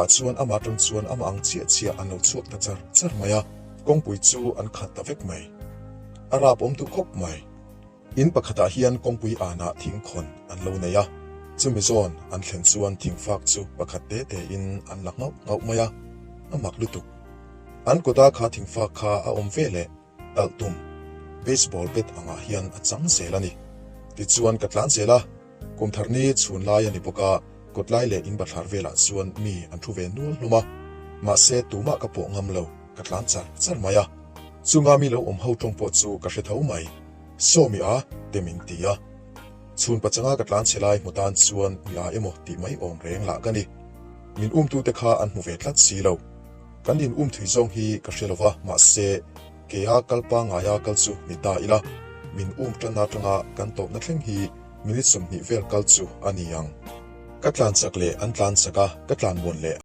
tawpah chuan amah atang chuan amah ang chiah chiah an lo chhuak ta char char mai a, kawngpui chu an khat ta vek mai. A rap awm duh khawp mai. In pakhatah hian kawngpui anah thing khawn an lo nei a, chumi zawn an thlen chuan thingfak chu pakhat te tein an la nghauh nghauh mai a, a mak lutuk. An kawta kha thingfak kha a awm ve leh talh tum, baseball bat angah hian a chang zel a ni. Tichuan ka tlan zel a, kum thar ni chhun lai a ni bawk a, kawtlai leh in bathlar velah chuan mi an thu ve nual hlawm a, mahse tumah ka pawh ngam lo, ka tlan char char mai a. Chunga mi lo awm ho tawng pawh chu ka hre tho mai. Sawmi a, te min ti a. Chhun pachanga ka tlan chhe lai hmu tan chuan mi a emaw tih mai awm reng lah ka ni. Min umtute kha an hmu ve tlat si lo. Kan in um thui zawng hi ka hre lo va, mahse, kea kal pangaia kal chu ni ta ila, min um tan atanga kan tawpna thleng hi minute 20 vel kal chu a ni ang. Ka tlan chak leh an tlan chak a, ka tlan muan leh.